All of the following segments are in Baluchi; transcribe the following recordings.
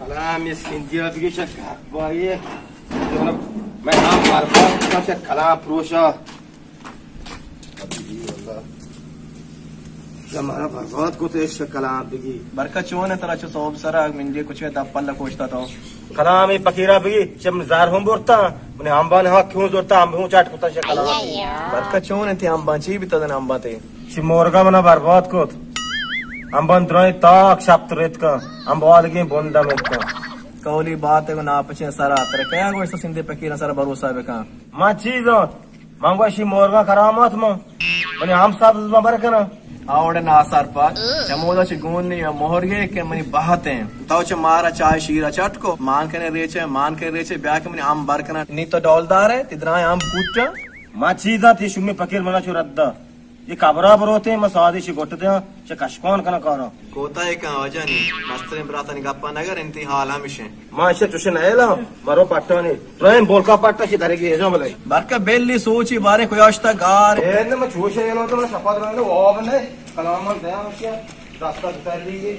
کلام، اے سندھی ءَ بگی شہ گپ بائی. من ہم برباد کتاں شہ کلام پروشا. شہ مارا برباد کت اش شہ کلام بگی. برکت چون اِنت؟ ترا چو سوب سرا منڈی کچھ دپ پلہ کوشتا تو. کلام، اے پکیرا بگی، چہ من زر ہم برتا، من امبان ہا کیوں زرتا، امب ہوں چاٹ کتا شہ کلام. برکت چون اِنت؟ امبان چی بیتا دن امبان تے؟ شی مورگا منا برباد کت. امبان درائیں تاک شپ تریت کن، امب آلگیں بنڈ امیت کن. کولی بات ہے، ناپچیں سرا ترے کیا گوشت سندھی پکیرا سرا بھروسہ بکن؟ ما چیزاں، من گوشی مورگا کرامات ما، منی ہم سبز ما بر کناں. آوڑے ناسرپد، چمودا چہ گون نی مہرگے کہ منی بہت ہیں. تو چہ مارا چائے شیرا چٹ کو، مان کنے ریچے، مان کنے ریچے، بیا کہ منی ہم بر کناں. نی تو ڈولدار ہے، تی درائیں ہم کوٹا. ما چیزاں، تی شمی پکیر منا چو رد دا. اے کبرا بروتیں، ما سادی شی گٹ دیاں، چہ کشکان کناں کاراں. کوتاہی کن واجہ نی، مستریں براتانی گپا نگر، انتی حال ہمیشیں. ما ایشا چوشے نہ ایلاں، مرو پٹانی. رحم بولکا پٹا چی درگی ایجا بلے. برکا بیلی سوچی بارے کوئی آشتا گار. اے نہ، ما چوشے ایلاں تو شپا درائیں واب نے، کلامان دیاں اشیا، راستہ بتر لیگی.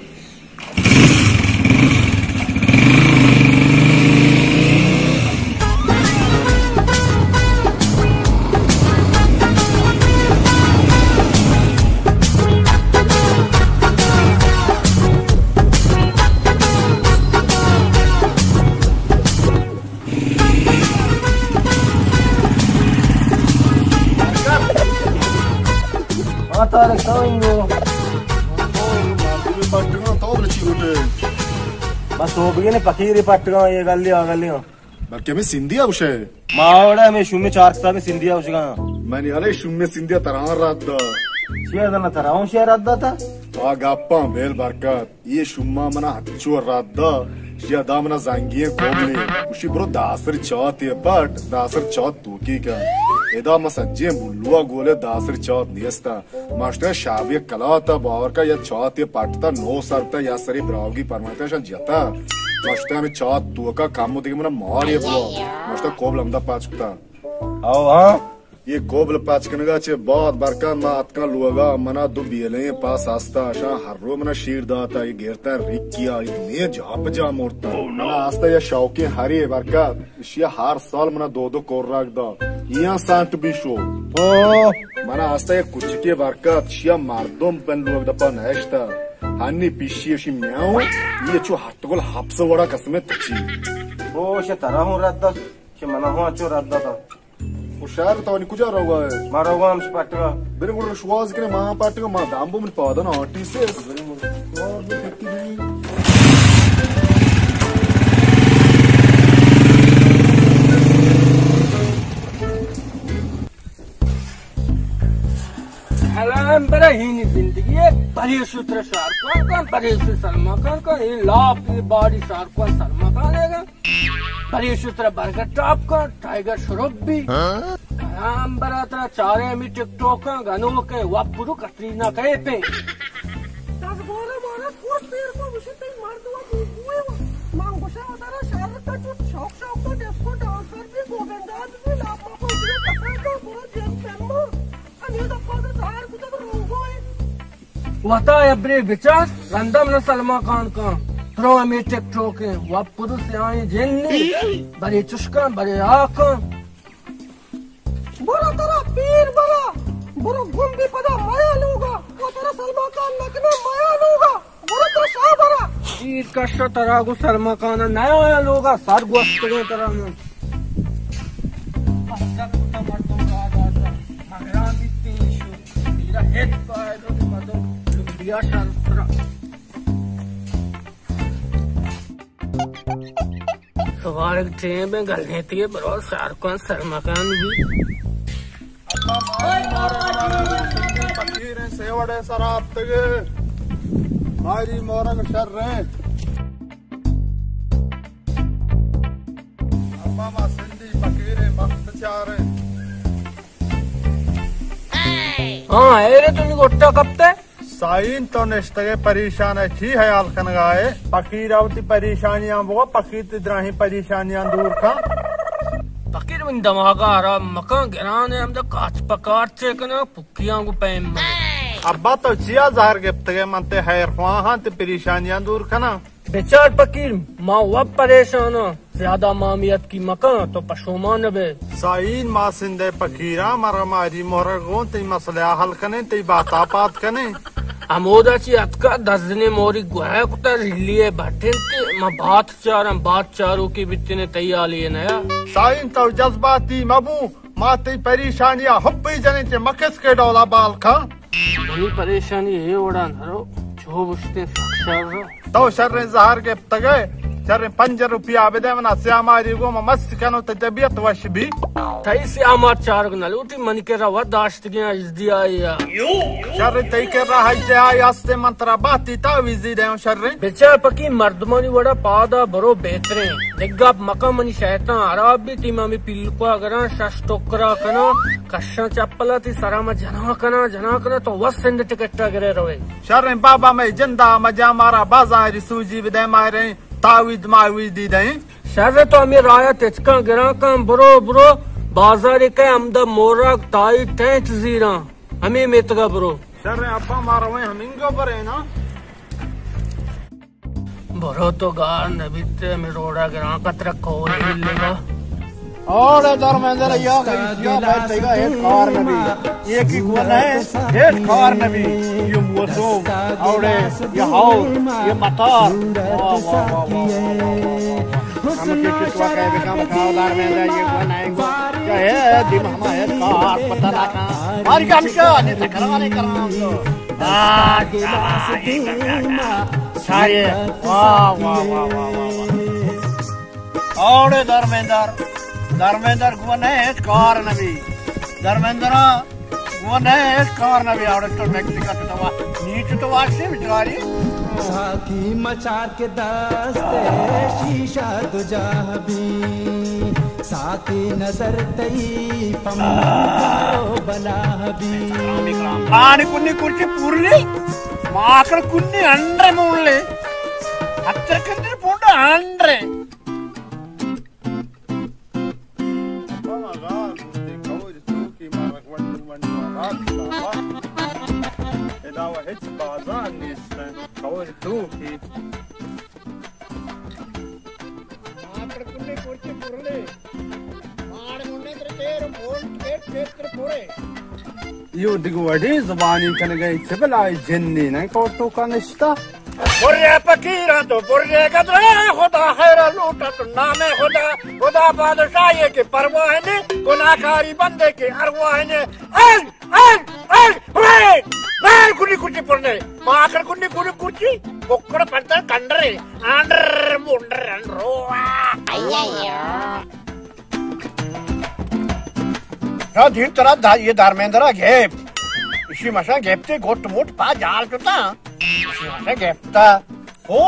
آ طارق، تو انگو. پٹگاں، تو بلے چی گوٹے؟ بس سوبگے نے پکیرے پٹگاں، یہ گلی آ گلی. بلکہ ہمیں سندھی آ گوشے. ما وڑا ہمیں شومی چار کتاب سندھی آ گوشگا. منی علی شومی سندھی تران رد دا. شعر دنا تران شعر رد داتا. آ گپاں بیل برکت. یہ شما منا ہچو رد دا، شیا دا منا زنگی کوبلی، گوشی برو داسر چات یہ پٹ، داسر چات توکی کن. ادا ما سجیں بلوا گولے داسر چات نیستا. ماشتا شابی کلاتا باور کا یا چات یہ پٹ تا نو سر تا یا سری براوگی پرمانتا شان جتا. ماشتا ہمیں چات توکا کمو دیگه منا مار یہ بوا. ماشتا کوبل ہمدا پاچ کتا. او ہاں. یہ کوبل پچ کنگا چہ بعد برکت ما اتکاں لوگا، منا دو بیلیں پاس ہستا، اشاں ہر رو منا شیر داتا، یہ گیرتا ریکیا، یہ دنیا جا پہ جا مرتا. منا آستا یہ شوقیں ہرے برکت، اشیا ہر سال منا دو دو کورک دا. یہ سانٹ بیشو. او. منا آستا یہ کچکے برکت، اشیا مردم پن لوگ دپا نشتا. ہنی پیشی اشی میاؤں، یہ چو ہٹگل ہپس وڑا قسمت تچی. او، شہ ترا ہوں رد دست، شہ منا ہوں اچو رد دتا. او شہر تو نی کجا روگا ہے؟ ما روگا ہم پٹگا. برے گڑا شواز کنے ما پٹگا، ما دامبو من پادن آٹی سے. سلام برا ہینی زندگی ہے، پریشو تر شارکان کن، پریشو سلمان خان کن، یہ لاپ، یہ باڈی شارکان سلمان خان ہے گا. پریشو ترا برگر ٹاپ کن، ٹائیگر شروب بی. ہاں؟ کلام برا ترا چارے ہمی ٹک ٹوک کن، گنوکے، وپرو کترینا کیفے. دزگورا مارا کوٹ پیر کو وشتے مرد و بوبوے و. من گوشا ادارا شہر کا چوٹ شوق شوق تو ڈسکو ڈانسر بی، گوبنداز بی، لاپا کو بی، کسا کا برو جن پرمو. ہمے دپا تو ظاہر کتگ روگو اے. وتا ابرے بچار، رندا من سلمان خان کن. ترو ہمے ٹک ٹوک ایں، وپدو سیاہیں جن نی، برے چشکاں، برے آکاں. برو ترا پیر برا، برو گم بی پدا مایا لوگا، و ترا سلمان خان نکنا مایا لوگا. برو تو شاہ برا. چیر کش ترا گو سلمان خان نیا آیا لوگا سر گوستگے ترا من. اچھا کتا مردم را داتا، مگران بیتی شو، میرا ہیت پائدو دی مردم لوگیا شر ترا. سوارگ ٹیم بیں گلیں تیے برو شارکان سرمکان بی. ابا ماری مورگ مارا سندھی پکیر ایں، سیوڑے سرا آپتگے. ماری مورگ شر ایں. ابا ما سندھی پکیر ایں، بخت چار ایں. ہاں، ایرے تو نی گٹا کپتے. سائین تو نشتگے پریشان ئے، چی حیال کنگا ئے؟ پکیر آ وتی پریشانیاں بگو، پکیر تی دراہیں پریشانیاں دور کن. پکیر من دماغا حراب مکن، گران ئے ہمدا کاچ پکار چے کناں، پکیاں گو پیم منے. ابا تو چیا زہر گپتگے، من تے حیر خواہاں تی پریشانیاں دور کناں. بچار پکیر، ما وت پریشاناں، زیادہ مامیت کی مکن تو پشومان بے۔ سائین، ما سندے پکیراں، مرا ماری مہرگ گوں، تئی مسئلہ حل کنیں، تئی باتا پات کنیں۔ ہمودا چی اتکا دزنے موری گوہے کتا ریلی بٹن تے ما بات چاراں، بات چارو کی بتنے تئی حالی نیا۔ سائین، تو جذباتی مبو، ما تئی پریشانی ء ہپی جنیں چہ مکس کے ڈولا بال کھاں۔ منی پریشانی اے وڑا نہ رو، چو بشتے سک شر رو۔ تو شریں زہر گپتگ ئے، شریں پنجاہ روپیہ بدے منا، سیاماری گوں ما مست کنو تو طبیعت وش بی۔ تئی سیامار چارگ نہ لوٹی، منی کرا وت داشتگیں ازدی آئی ء۔ شریں تئی کرا ہژدہ آئی ہستے، من ترا باتی تعویذی دیاں شریں۔ بچار پکی مردمانی وڑا پادا برو بہتریں۔ دگپ مکن منی شیطان حراب بیت، ایما ہمے پیلکو اگراں شش ٹکرا کناں، کشاں چپلا تی سرا ما جناں کناں، جناں کناں تو وت سندھ ٹکٹا گرے روے۔ شریں بابا مئے جندا مجا مارا بازاری سوجی بدے ماریں تعویذ معویذی دیں۔ شر تو ہمے رایا تچکاں گراں کن برو برو بازاری کئے ہمدا موراگ تائی ٹینٹ زیراں ہمے میتگا برو۔ شریں ابا ما رویں ہمینگو برے نا۔ برو تو گار نہ بیت، ہمے روڈا گراں کترا کول بلگا۔ اوڑے درمیندر یا گئی سیا بیت تیگا ہیچ کار نہ بی۔ یہ کی گون ہے، ہیچ کار نہ بی۔ یہ موسم، اوڑے یہ ہاؤ، یہ مطار۔ واہ، واہ، واہ۔ ہم کی شتوا کہے بکم کھاؤ درمیندر یہ گون ہے گو۔ کیا ہے دیم ہما ہیچ کار پتہ نہ کھا۔ ماری کم شو، نہیں تکرارے کرام تو۔ آہ، آہ، آہ، آہ۔ سارے، واہ، واہ، واہ۔ اوڑے درمیندر، درمیندر گون ہے ہیچ کار نہ بی۔ درمیندرا گون ہے ہیچ کار نہ بی۔ اوڑے تو ٹیکسی کا تو وا-، نیچے تو واشے بچاری۔ ساقی مچار کے دست شیشہ دو جاہ بی۔ ساقی نظر تئی پمو بلا بی۔ آنی کنی کرچی پورلی، ماکڑ کنی انڈرے مولے۔ ہتر کندر پونڈا انڈرے۔ بابا گار بوتے کور توکی مارا ونڈو ونڈو رات بابا۔ ادا و ہچ بازار نیست۔ کور توکی۔ ماکڑ کنے کرچی پرلے۔ ماڑ منڈے تر تیر مول تیر تیر تر پورے۔ یو دگہ وڑیں زبانی کنگئے، چہ بلائے جنی نہ کوٹو کا نشتہ۔ برے پکیراں تو برے گدرے، خدا خیر لوٹت نام خدا۔ خدا بادشاہی کہ پرواہ نے، گناہکاری بندے کہ ارواہ نے۔ اے اے، اے، اے، اے، کنی کچی پرنے، ماکڑ کنی کنی کچی، ککڑ پنتر کنڈرے، انڈر منڈر انڈرو۔ یا دیر ترا دا، یہ دارمیندرا گیپ۔ اشی مشان گیپتے گوٹ موٹ پا جال کتا۔ اشی مشان گیپتا۔ او،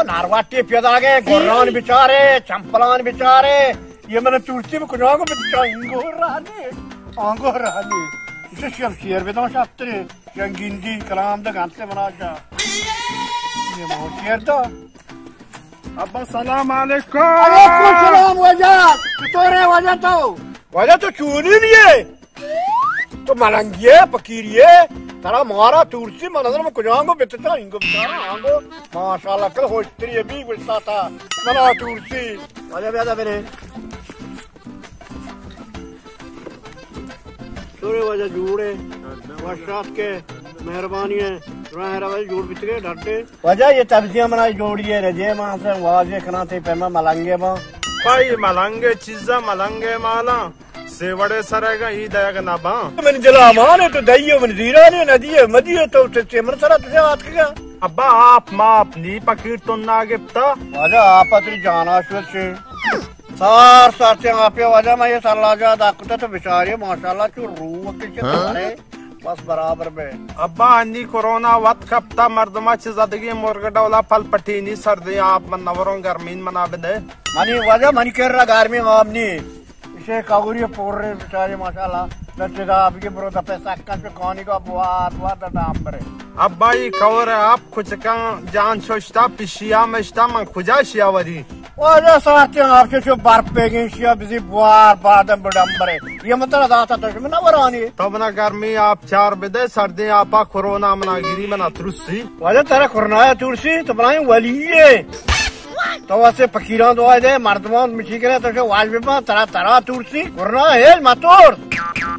نارواٹی پیدا گئے، گران بیچارے، چمپلان بیچارے۔ یہ من ترسی میں کجا کو بچا انگو رانے، آنگو رانے۔ اسے شم شیر بدان شاپترے، جنگیندی کلام دا گانتے بنا جا۔ یہ مو شیر دا۔ ابا سلام علیکم۔ علیکم السلام واجہ۔ چطور ہے واجہ تو؟ واجہ تو چونی نہیں ہے۔ تو ملنگی ئے، پکیری ئے، ترا مارا تورسی، من نظر من کجانگو بتتا، اینگو بچارا، آنگو، ماشاءاللہ، کل ہوشتری بی گوشتا تا، منا تورسی۔ واجہ بیا دا برے۔ سورے واجہ جوڑے، وشات کے، مہربانی ہے، راہ راہ جوڑ بیتگے، ڈٹے۔ واجہ یہ تبزیاں منا جوڑی ہے، رجے ماں سے واجہ کنا تے پیما ملنگے با۔ بھائی ملنگے چیزا، ملنگے مالا۔ سے وڑے سرگا ای دئیگ نہ باں۔ من جلامان تو دئیو، من زیرانی نہ دیے، مدیے تو چے من سرا تجھے آتکگا۔ ابا آپ ماپ نی پکیر تو نہ گپتا۔ واجہ آپ تری جانا شد چے۔ سار سار چے آپے واجہ میں یہ سلا جا داکتا تو بیچاری ماشاءاللہ چو روح کے چے تارے۔ بس برابر بے۔ ابا انی کرونا وت کپتا مردما چے زدگی مرگ ڈولا پل پٹینی سردی آپ من نوروں گرمین منا بدے۔ منی واجہ منی کر را گرمی مام نی۔ اسے کاغوری پورے بیچارے ماشاءاللہ۔ دچے دا ابھی برو دا پیسہ کن پہ کانی کا بوا بوا دا دام برے۔ ابا ای کور آپ کچکاں جان شوشتا پشیا مشتا من کجا شیا وری۔ واجہ سارتیں آپ چو چو برف پیگیں، شیا بزی بوار بادم بڈمبرے۔ یہ من ترا داتا تو من نہ ورانی۔ تو منا گرمی آپ چار بدے، سردیں آپا کرونا منا گیری منا ترسی۔ واجہ ترا کرونا ترسی، تو بنائیں ولی ہے۔ تو واسطے فقیران دعا دے، مردمان مچی کرے، تو شو واج ببا، ترا، ترا ترسی، کرونا ہے متور۔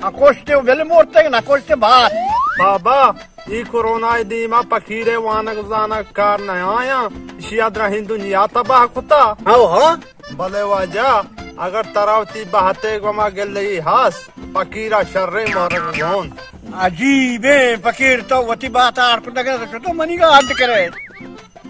اکوشتے و بل مورتے، نکوشتے بات۔ بابا، ای کرونا دیما فقیر وانگ زانگ کار نہ آیا، اشیا درہیں دنیا تباہ کتا۔ ہاں، ہاں۔ بلے واجہ، اگر ترا وتی بہتے گما گلئی ہاس، فقیرا شریں مارگ گون۔ عجیبیں فقیر، تو وتی بہت آرپ نہ کرے تو چطور منی گا اڈ کرے؟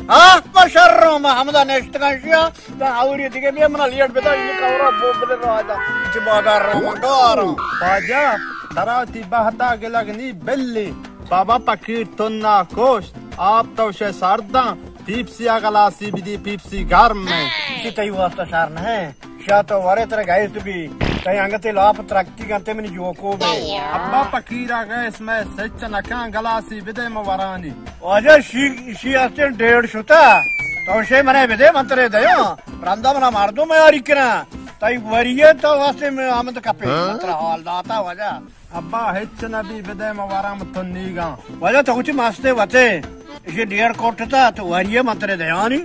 ہاں، ما شر رو، ما ہمدا نشتگاں شیا، تا اوری دیگه بیا منا لیٹ بدا، این کورا بو بده راجا، چه بازار رو دارم۔ واجہ، ترا وتی بہتا گلگ نی بلی۔ بابا فقیر تو ناکوشت، آپ تو شے سرداں، پیپسی ء گلاسی بدی، پیپسی گرم ہے۔ اسی تئی واسطہ شر نہ ہے۔ شا تو ورے ترا گیس بی، تئی انگتے لاپ ترکتی گنتے منی جوکو بے۔ ابا فقیرا گیس میں سچ نکاں، گلاسی بدے مورانی۔ واجہ شی، شی ہستیں ڈیڑھ شتا، تو شے منے بدے من ترے دیاں، رندا منا مردم یاری کنا، تئی وریے تو واسطے میں آمد کپے، من ترا حال داتا واجہ۔ ابا ہچ نبی، بدے ما ورم تنیگاں۔ واجہ تو کچھ ماستے وتے، اسی ڈیڑھ کوٹ تا تو وریے من ترے دیانی۔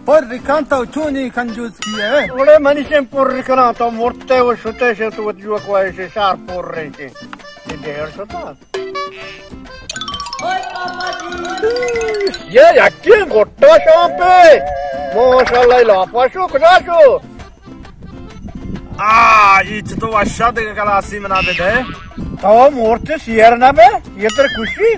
پر رکان تو چونی کنجوس کیے؟ اوڑے منی سے پر رکنا تو مرتے و شتے سے تو وت جو کوائے سے شار پر رہے سے۔ یہ ڈیڑھ شتا۔ یہ یکی گٹا شامپے۔ ماشاءاللہ، لاپا شو، کجا شو؟ آ، ای چہ تو وشا دگہ گلاسی منا بدے۔ تو مورت سیر نہ بے، یہ تر خوشی۔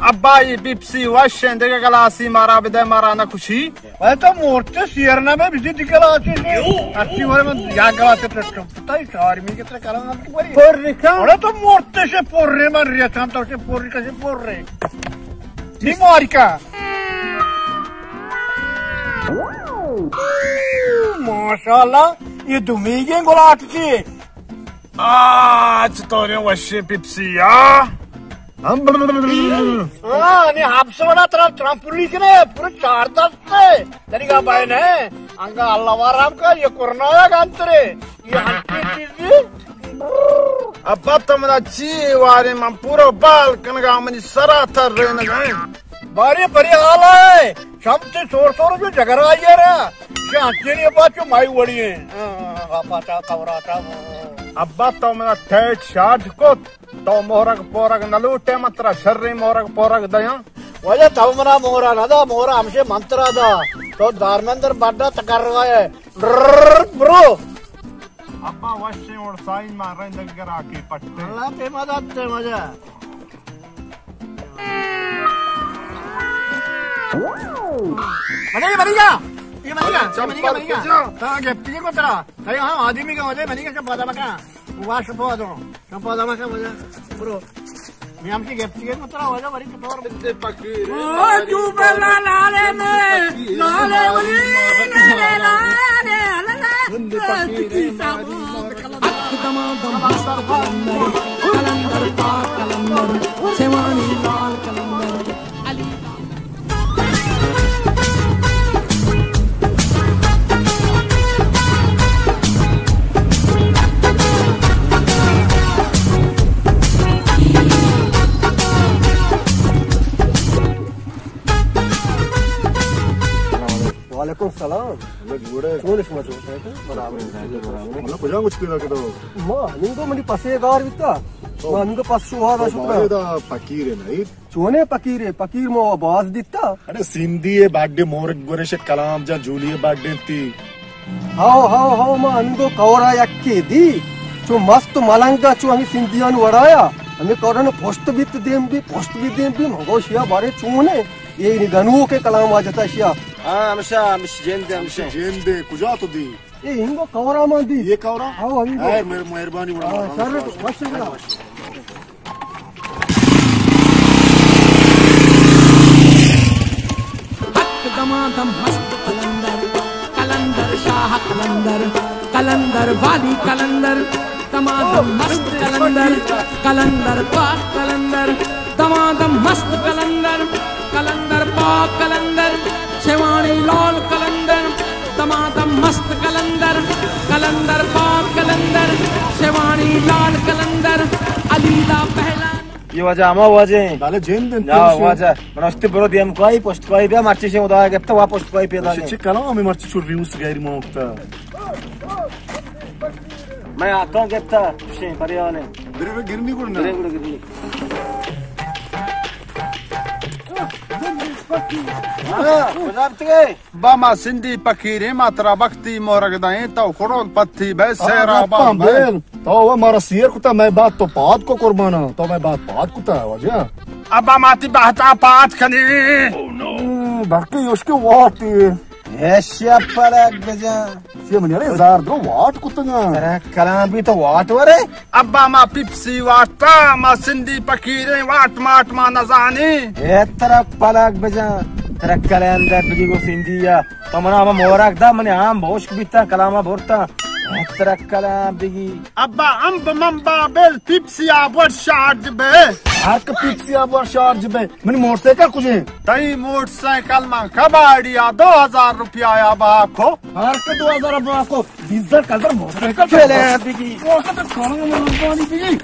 ابا، ای پیپسی وشیں، دگہ گلاسی مارا بدے، مارا نہ خوشی۔ بھائی تو مورت سیر نہ بے، بزی دگہ گلاسی سے۔ اچھی بارے من یا گلاسی پر تئی چارمی کے ترے کلام کی بری۔ پر رکھا؟ اڑے تو مورتے سے پر رے، من ریچان تو سے پر رے، کسے پر رے۔ بیماری کا۔ ماشاءاللہ، یہ دمیگیں گلاٹ کی۔ آ، چطوریں وشیں پیپسی، آ؟ ہاں، نے آپ سے بڑا ترا ترامپولی کنے، پورے چار دستے۔ تنیگا بھائی نے، انگا اللہ وارام کا، یہ کرنا ہے گانترے، یہ ہنچی چیزی۔ ابا تو منا چی وارے، من پورا بال کنگا، منی سرا تر رہنگا۔ باری پری حال ہے، شمتے سور سور جو جگر آئی ہے را، یہ ہنچی نہیں بات جو مائی وڑی ہے۔ ہاں، پاتا کورا تا۔ ابا تو منا ٹیٹ شارٹ کت۔ تو مہرگ پورگ نہ لوٹے، من ترا شریں مہرگ پورگ دیاں۔ واجہ تو منا مہرا نہ دا، مہرا ہمشے من ترا دا۔ تو دارمندر بڈا تکر رہا ہے۔ برر، برو۔ ابا وشیں اڑسائیں، ما رندگ گرا کے پٹے۔ اللہ تے مدد تے مزہ۔ مزہ، یہ بنی گا۔ یہ بنی گا، یہ بنی گا، بنی گا۔ ہاں، گپتی کو ترا۔ تئی ہاں آدمی کا وجہ بنی گا، چپ پادا مکا۔ واش پادا۔ چپ پادا مکا وجہ۔ برو۔ میں ہم کی گپتی کو ترا وجہ بری تو اور۔ بندے پکی۔ او جو بلا نالے میں، نالے ولی، نالے، نالے، نالے، نالے۔ بندے پکی۔ دمادم مست قلندر، قلندر پاک قلندر، سیوانی لال قلندر، علی۔ وعلیکم السلام۔ اللہ جوڑ ہے۔ چون شما چون؟ برابر، برابر۔ مطلب کجا کچھ پیدا کتو؟ ما ننگو منی پسے گار بیتا۔ ما ننگو پس شوہا دا شکرا۔ دا فقیر ہے نا؟ چونے فقیر ہے؟ فقیر ما باز دیتا۔ ارے سندھی ہے، باڈے مورگ گورش کلام جا جولی ہے باڈے تی۔ ہاؤ، ہاؤ، ہاؤ، ما انگو کورا یکے دی۔ چو مست ملنگا، چو ہمیں سندھیان وڑایا۔ ہمیں کورا نو پشت بیت دیم بی، پشت بیت دیم بی، منگو شیا بارے چونے۔ یہ نی گنوکے کلام واجتا شیا۔ ہاں، ہمشہ، ہمش جند، ہمشہ۔ جند، کجا تو دی؟ اے ہنگو کورا مان دی۔ یہ کورا؟ ہاؤ، ہنگو۔ اے، مہر-، مہربانی بڑا۔ ہاں، سر، وش بڑا۔ حق دمادم مست قلندر، قلندر شاہ قلندر، قلندر والی قلندر، دمادم مست قلندر، قلندر پاک قلندر، دمادم یہ واجہ ہما واجہ ہیں۔ بلے جند انت۔ نا واجہ، من اشتی برو دیم کائی، پشت کائی بیا، مرچی شے ادا گپتا، وا پشت کائی پیدا اچھا، نہیں۔ چی کلام ہمیں مرچی چور ریوس گیری موقتا۔ میں آتا گپتا، شے پریانے۔ برے برے گرنی گڑ نا۔ برے گڑ گرنی۔ ہاں، کجا بتگے؟ با ما سندھی پکیریں، ما ترا بختی مورگ دائیں، تو کڑول پتی بے سیرا با بے۔ تو وہ مارا سیر کتا، میں بات تو پاد کو قربانا، تو میں بات پاد کتا واجہ۔ ابا ماتی بہتا پاد کنی۔ برکی یوشکی واٹی۔ ایشیا پلک بجا۔ یہ منی ارے زار درو واٹ کتگا۔ ترا کلام بھی تو واٹ ورے۔ ابا ما پیپسی واٹتا، ما سندھی پکیریں، واٹ ماٹ ما نزانی۔ اے ترا پلک بجا، ترا کلام دے بگی گو سندھی یا۔ تو منا ہما مورک دا، منی آم بوشک بیتا، کلاما بورتا۔ اے ترا کلام بگی۔ ابا امب من بابل، پیپسی آبور شارج بے۔ ہر کہ پیپسی آبور شارج بے۔ منی موٹر سائیکل کجے؟ تئی موٹر سائیکل من کباڑی آ دو ہزار روپیہ آیا با کو۔ ہر کہ دو ہزار با کو۔ ڈیزل کلدر موٹر سائیکل پہلے بگی۔ موٹر سائیکل کھانا مہربانی بگی۔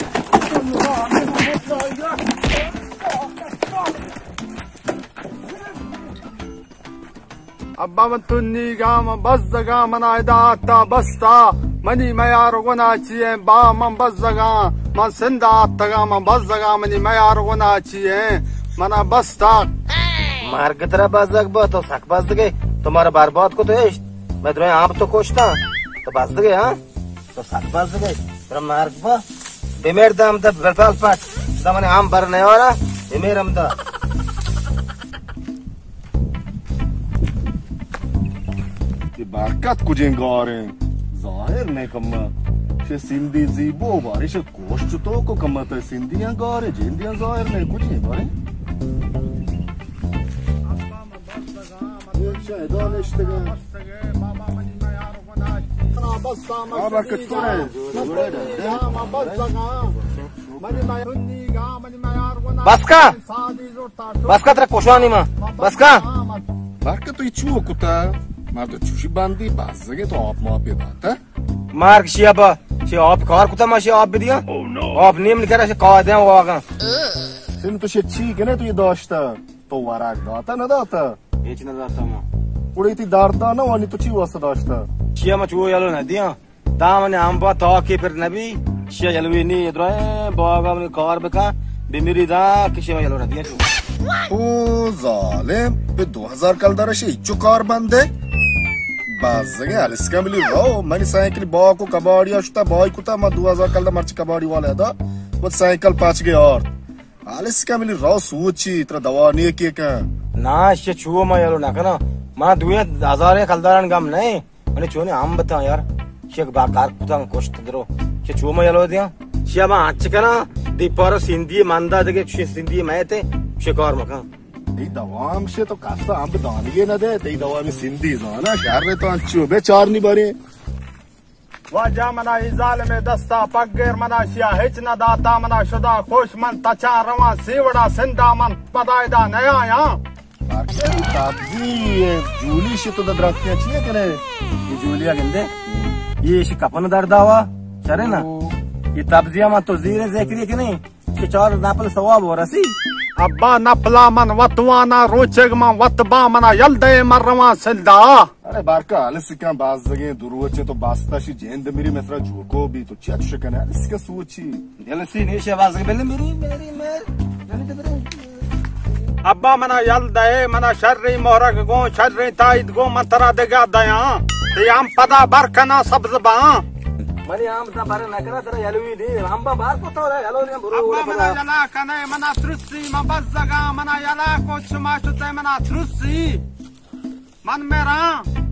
ابا من تنیگا، من بزگا، من ادا آتا بستا، منی میار گنا چیئے با، من بزگا، من سندا آتگا، من بزگا، منی میار گنا چیئے، منا بستا۔ مرگ ترا بزگ با، تو سک بزگے، تو مارا برباد کو تو اشت، میں درائیں آپ تو کشتا، تو بزگے، ہاں؟ تو سک بزگے، ترا مرگ با، بمیر دم دا بلپل پٹ، دا من ہم بر نیوارا، بمیر ہم دا۔ یہ برکت کجیں گاریں؟ ظاہر نے کما۔ شے سندھی زیبو بارش کوشت تو کو کما تے سندھیاں گارے جندیاں ظاہر نے کجیں بارے؟ یہ شاید نشتگاں۔ آ برکت تو رہے۔ بس کا؟ بس کا ترا کشانی ما؟ بس کا؟ برکت تو یہ چو کتا؟ مار تو چوشی باندی بازگے تو آپ ما پہ داتا۔ مارک شیا با، شیا آپ کار کتا ما شیا آپ بدیا۔ آپ نیم نکرا شیا کار دیا واگا۔ سن تو شیا چی کنے تو یہ داشتا؟ تو وراک داتا نہ داتا؟ ہیچ نہ داتا ما۔ اڑے تی دارتا نہ وانی تو چی واسطہ داشتا؟ شیا ما چو یلو نہ دیا۔ دامن ہم با تاکے پر نبی، شیا یلوی نی درائیں باغا منی کار بکا، بمیری دا کہ شیا یلو ندیا تو۔ او ظالم، پہ دو ہزار کلدار شی چو کار بندے؟ بازگے السکا ملی رو، منی سائیکل با کو کباڑی اشتا بائی کتا، ما دو ہزار کلدار مرچ کباڑی والا دا، وہ سائیکل پاچ گئے اور۔ حالس کملی رو سوچی، ترا دوا نیکی کن۔ نا، شے چو ما یلو نہ کنا۔ ما دوئے ہزاریں کلداران گم نہیں۔ منی چونے ہم بتا یار۔ شے با کار کتاں کشت درو۔ شے چو ما یلو دیاں۔ شے ما اچ کنا، دی پارا سندھی مندا دگے، شے سندھی میتے، شے کار مکن۔ دی دوام شے تو کسا ہم دانگے نہ دے، دی دوام سندھی زانا، شہر تو انچو بے چار نی بارے۔ واجہ منا ای ظالم دستا پگر، منا شیا ہچ نہ داتا، منا شدا خوش، من تچا رواں سیوڑا سندا، من پدائدا نیایاں۔ تبزی، یہ جولی شی تو دراتیاں چیئے کنے؟ یہ جولیا گندے، یہ شی کپن درد آوا، چرے نا؟ او۔ یہ تبزیا من تو زیر ذکری کنے؟ کہ چار نپل ثواب ورسی۔ ابا نپلا من وتوانا، روچگ من وت با، منا یل دے من رواں سلدا۔ ارے بارکا، السکاں بازگیں دروچے تو باستا شی جند میری مترا جوکو بھی تو چچ کنے، السکا سوچی۔ دل سی نیشے بازگ بل میری، میری میر۔ ابا منا یل دے، منا شریں مہرگ گوں، شریں تائید گوں، من ترا دگا دیاں۔ تی ہم پدا بر کنا سبز باں۔ منی ہم تا بر نہ کنا، ترا یلوی دی، ہم با بار کو تو یلو نے برو۔ ابا منا یلا کنے، منا ترسی، ما بزگا، منا یلا کو چما شتے، منا ترسی۔ من میراں۔